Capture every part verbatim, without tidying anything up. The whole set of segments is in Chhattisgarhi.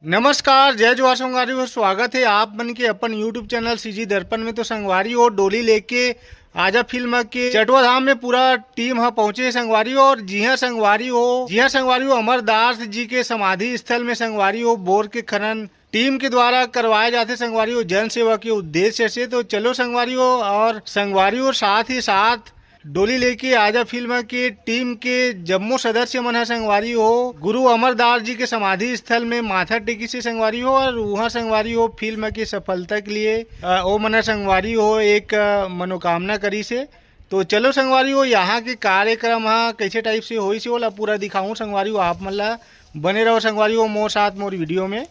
नमस्कार, जय जोहार संगवारी हो, स्वागत हे आप मन के अपन YouTube चैनल सीजी दर्पण में। तो संगवारी हो, डोली लेके आजा फिल्म के चटवा धाम में पूरा टीम ह पहुंचे हे संगवारी हो। और जी हाँ संगवारी हो, जी हाँ संगवारी हो, अमरदास जी के समाधि स्थल में संगवारी हो, बोर के खनन टीम के द्वारा करवाए जाथे संगवारी हो, जन सेवा के उद्देश्य से। तो चलो संगवारी हो, और संगवारी हो, साथ ही साथ डोली लेके आजा फिल्म के टीम के जम्मो सदस्य मन ह संगवारी हो, गुरु अमरदास जी के समाधि स्थल में माथा टेकिस हे संगवारी हो, और उहाँ संगवारी हो फिल्म के सफलता के लिए, अ, ओ मन ह संगवारी हो एक, अ, मनोकामना करिस हे। तो चलो संगवारी हो, यहाँ के कार्यक्रम ह कैसे टाइप से होइस हे, ओला पूरा दिखाऊं संगवारी हो, आप मन ला बने रहो संगवारी हो मोर साथ मोर वीडियो में।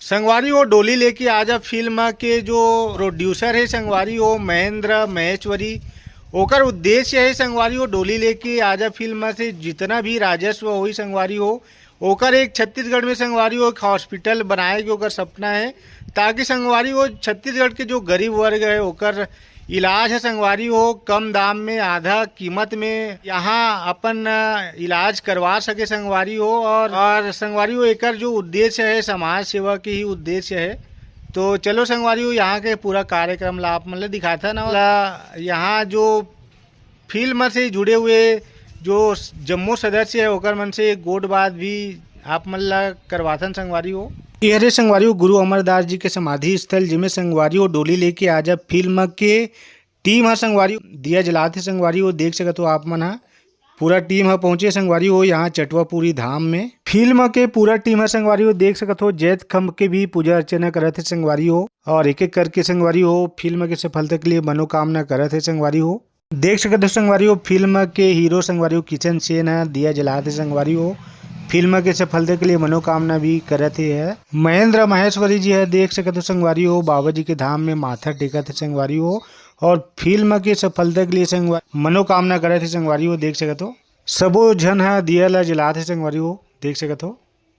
संगवारी हो, डोली लेके आजा फिल्म के जो प्रोड्यूसर हे संगवारी हो, महेंद्र महेश्वरी, ओकर उद्देश्य हे संगवारी हो, डोली लेके आजा फिल्म से जितना भी राजस्व होई संगवारी हो, ओकर एक छत्तीसगढ़ में संगवारी हो एक हॉस्पिटल बनाए के ओकर सपना हे, ताकि संगवारी हो छत्तीसगढ़ के जो गरीब वर्ग हे ओकर इलाज हे संगवारी हो कम दाम में, आधा कीमत में यहाँ अपन, अ, इलाज करवा सके संगवारी हो। और, और संगवारी हो एकर जो उद्देश्य हे समाज सेवा के ही उद्देश्य हे। तो चलो संगवारी हो यहाँ के पूरा कार्यक्रम ला आप मन ला दिखाथन। और ला यहाँ जो फिल्म से जुड़े हुए जो जम्मो सदस्य हे ओकर मन से गोठ बात भी आप मन ला करवाथन संगवारी हो। ये हरे संगवारी हो गुरु अमरदास जी के समाधि स्थल, जेमे संगवारी हो डोली लेके आजा फिल्म के टीम ह संगवारी हो दिया जलात हे संगवारी हो। देख सकत हो आप मन ह पूरा टीम ह पहुंचे संगवारी हो यहाँ चटवापुरी धाम में। फिल्म के पूरा टीम ह संगवारी हो देख सकत हो जैत खम्भ के भी पूजा अर्चना करत हे संगवारी हो, और एक एक करके संगवारी हो फिल्म के सफलता के लिए मनोकामना करत हे संगवारी हो। देख सकत हो संगवारी हो फिल्म के हीरो संगवारी हो किशन सेन ह दिया जलात हे संगवारी हो फिल्म के सफलता के लिए मनोकामना भी करत हे। महेंद्र महेश्वरी जी ह देख सकत हो संगवारी हो बाबा जी के धाम में माथा टेकत हे संगवारी हो, और फिल्म के सफलता के लिए संगवा-, मनोकामना करत हे संगवारी हो। देख सकत हो सबो झन ह दिया ला जलात हे संगवारी हो। देख सकत हो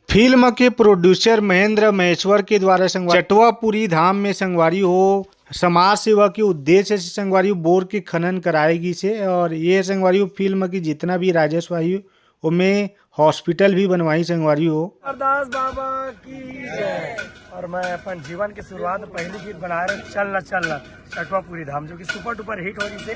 फिल्म के प्रोड्यूसर महेंद्र महेश्वर के द्वारा संगवा-, चटवापुरी धाम में संगवारी हो समाज सेवा के उद्देश्य से संगवारी हो बोर के खनन कराए गिस हे, और ये संगवारी हो फिल्म की जितना भी राजस्व आही ओमे हॉस्पिटल भी बनवाही संगवारी हो। अरदास बाबा की जय। और मैं अपन जीवन के शुरुआत पहली गीत बना रहे चल न चल न चटवापुरी धाम, जो कि सुपर डुपर हिट हो रही से,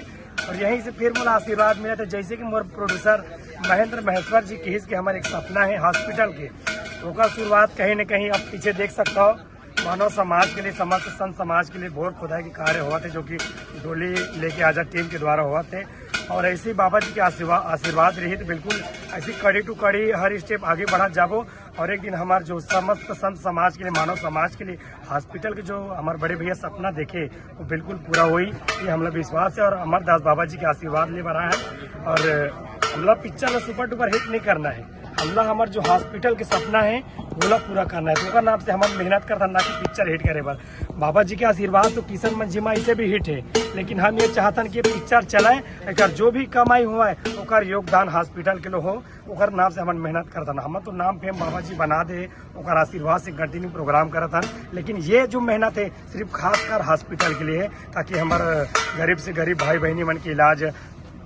और यहीं से फिर मोला आशीर्वाद मिला था। जैसे कि मोर प्रोड्यूसर महेंद्र महेश्वर जी किहिस कि हमारे एक सपना है हॉस्पिटल के, तो ओकर शुरुआत कहीं ना कहीं आप पीछे देख सकता हो। मानव समाज के लिए, समस्त संत समाज के लिए बोर खोदाई के कार्य होवत हे, जो कि डोली लेके आजा टीम के द्वारा होवत हे। और ऐसे ही बाबा जी के आशीर्वा-, आशीर्वाद रही तो बिल्कुल ऐसी कड़ी टू कड़ी हर स्टेप आगे बढ़त जाबो। और एक दिन हमार जो समस्त संत समाज के लिए, मानव समाज के लिए हॉस्पिटल के जो हमार बड़े भैया सपना देखे, वो बिल्कुल पूरा होई, ये हमला विश्वास है। और अमरदास बाबा जी के आशीर्वाद ले बर आए हैं। और हमला पिक्चर ला सुपर डुपर हिट नहीं करना है, हमला हमार जो हॉस्पिटल के सपना है, वोला पूरा करना है। तो ओकर नाम से हमन मेहनत करथन, ना कि पिक्चर हिट करे बर। बाबा जी के आशीर्वाद तो किशन मंझी मा ऐसे भी हिट है, लेकिन हम ये चाहतन कि पिक्चर चलाए, एकर जो भी कमाई हुआ है, ओकर योगदान हॉस्पिटल के लिए हो, ओकर नाम से हमन मेहनत करथन। हमन तो नाम फेम बाबा जी बना दे, ओकर आशीर्वाद से कंटिन्यू प्रोग्राम करथन, लेकिन ये जो मेहनत है, सिर्फ खासकर हॉस्पिटल के लिए है, ताकि हमार गरीब से गरीब भाई बहनी मन के इलाज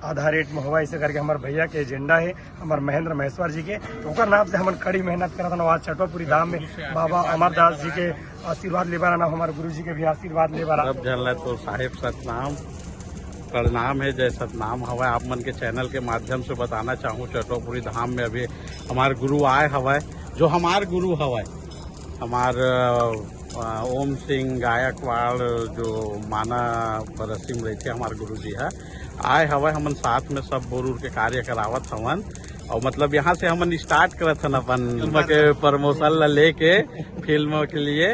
आधा रेट में होवय, ऐसे करके हमार भैया के एजेंडा है, हमार महेंद्र महेश्वर जी के। तो ओकर नाम से हमन कड़ी मेहनत करत हन। आज चटवापुरी धाम में बाबा अमरदास जी के आशीर्वाद लेबर आना, हमार गुरु जी के भी आशीर्वाद लेबर आना। सब झन ला तो साहेब सतनाम, प्रणाम है, जय सतनाम हवय। आप मन के चैनल के माध्यम से बताना चाहूँ, चटवापुरी धाम में अभी हमार गुरु आए हवय, जो हमार गुरु हवय, हमार, अ, ओम सिंह गायकवाड़, जो माना बरसी में रहिथे हमार गुरु जी ह, आए हवय। हमन साथ में सब बोर उर के कार्य करावत हवन। और मतलब यहाँ से हमन स्टार्ट करत हन अपन फिल्म के प्रमोशन ला लेके, फिल्म के लिए।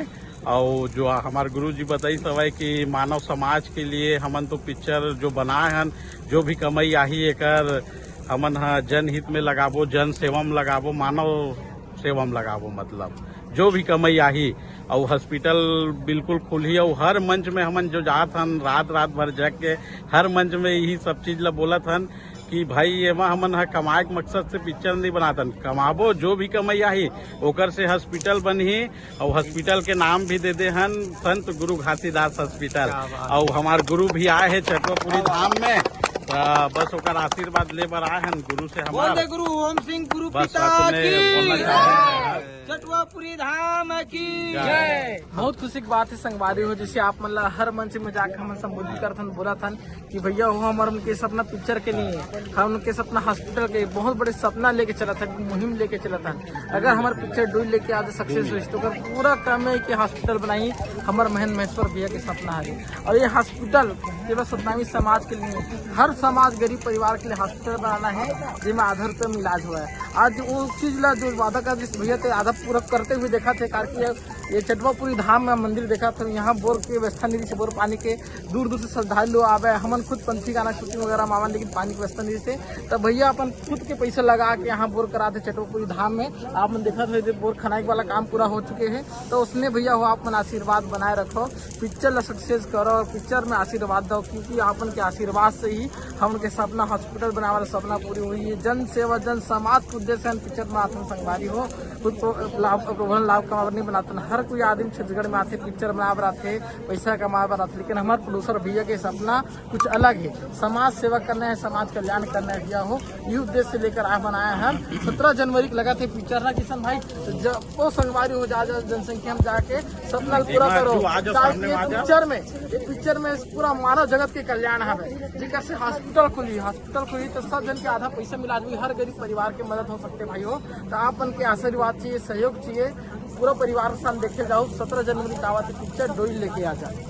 और जो हमार गुरु जी बताइस हवय कि मानव समाज के लिए हमन तो पिक्चर जो बनाए हन, जो भी कमाई आही एकर हमन ह जनहित में लगाबो, जन सेवा में लगाबो, मानव सेवा में लगाबो, मतलब जो भी कमाई आही। अउ हॉस्पिटल बिल्कुल खुलही, अउ हर मंच में हमन जो जात हन, रात रात भर जग के हर मंच में यही सब चीज ला बोलत हन कि भाई, एमा हमन ह कमाए के मकसद से पिक्चर नहीं बनात हन, कमाबो, जो भी कमाई आही ओकर से हॉस्पिटल बनही। अउ हॉस्पिटल के नाम भी दे दे हन संत गुरु घासीदास हॉस्पिटल। क्या बात। अउ हमार गुरु भी आए हे चटवापुरी धाम में, त बस ओकर आशीर्वाद ले बर आए हन गुरु से हमार। बोल दे गुरु ओम सिंह गुरु बस पिता अतने की। बोलना चाहे। चटवापुरी धाम की जय। बहुत खुशी की बात है संगवारी हो, जैसे आप मन ला हर मंच में जाके हमन संबोधित करथन, बोलथन कि भैया हो, हमर मन के सपना पिक्चर के नहीं है, हमर मन के सपना हॉस्पिटल के। बहुत बड़े सपना लेके चलत हन, मुहिम लेके चलत हन। अगर हमर पिक्चर डोइल लेके आज सक्सेस होइस तो ओकर पूरा काम है कि हॉस्पिटल बनाई। हमर महेंद्र महेश्वर भैया के सपना है, और ये हॉस्पिटल केवल सतनामी समाज के लिए, हर समाज गरीब परिवार के लिए हॉस्पिटल बनाना है, जेमा आधा रुपये में इलाज हुआ है। आज वो चीज ला जो वादा कर दिस भैया थे, आधा पूरा करते हुए देखा थे, कारण कि ये, ये चटवापुरी धाम में मंदिर देखा था, यहाँ बोर के व्यवस्था नहीं थी, बोर पानी के। दूर दूर से श्रद्धालु आवे, हमन खुद पंथी गाना शूटिंग वगैरह में आवन, लेकिन पानी की व्यवस्था नहीं थी। तब भैया अपन खुद के पैसा लगा के यहाँ बोर कराते चटवापुरी धाम में। आप मन देखा थे, बोर खनाई वाला काम पूरा हो चुके हैं। तो उसने भैया हो, आप मन आशीर्वाद बनाए रखो, पिक्चर ला सक्सेस करो और पिक्चर में आशीर्वाद दो, क्योंकि आप मन के आशीर्वाद से ही हमन के सपना, हॉस्पिटल बनावे वाला सपना पूरी हुई है। जन सेवा, जन समाज के उद्देश्य से हम पिक्चर बनाथन संगवारी हो। खुद तो लाभ, प्रभु लाभ कमावे नहीं बनाथन। हर कोई आदमी छत्तीसगढ़ में आथे, पिक्चर बनावे बर आथे, पैसा कमावे बर आथे, लेकिन हमारे प्रोड्यूसर भैया के सपना कुछ अलग है। समाज सेवा करना है, समाज कल्याण करना है भैया हो, ये उद्देश्य लेकर आप बनाए हैं। सत्रह जनवरी को लगा थे पिक्चर ना किशन भाई, तो जब वो संगवारी हो जा, जा जनसंख्या में जाके सपना पूरा करो, ताकि पिक्चर में, ये पिक्चर में पूरा मानव जगत के कल्याण हवे। जेकर से हॉस्पिटल खुली, हॉस्पिटल खुली तो सब जन के आधा पैसा मिला दी, हर गरीब परिवार के मदद हो सकते भाई हो। तो आप मन के आशीर्वाद चाहिए, सहयोग चाहिए, पूरा परिवार के साथ देखे जाओ। सत्रह जनवरी का आवत पिक्चर डोइल लेके आ जाए।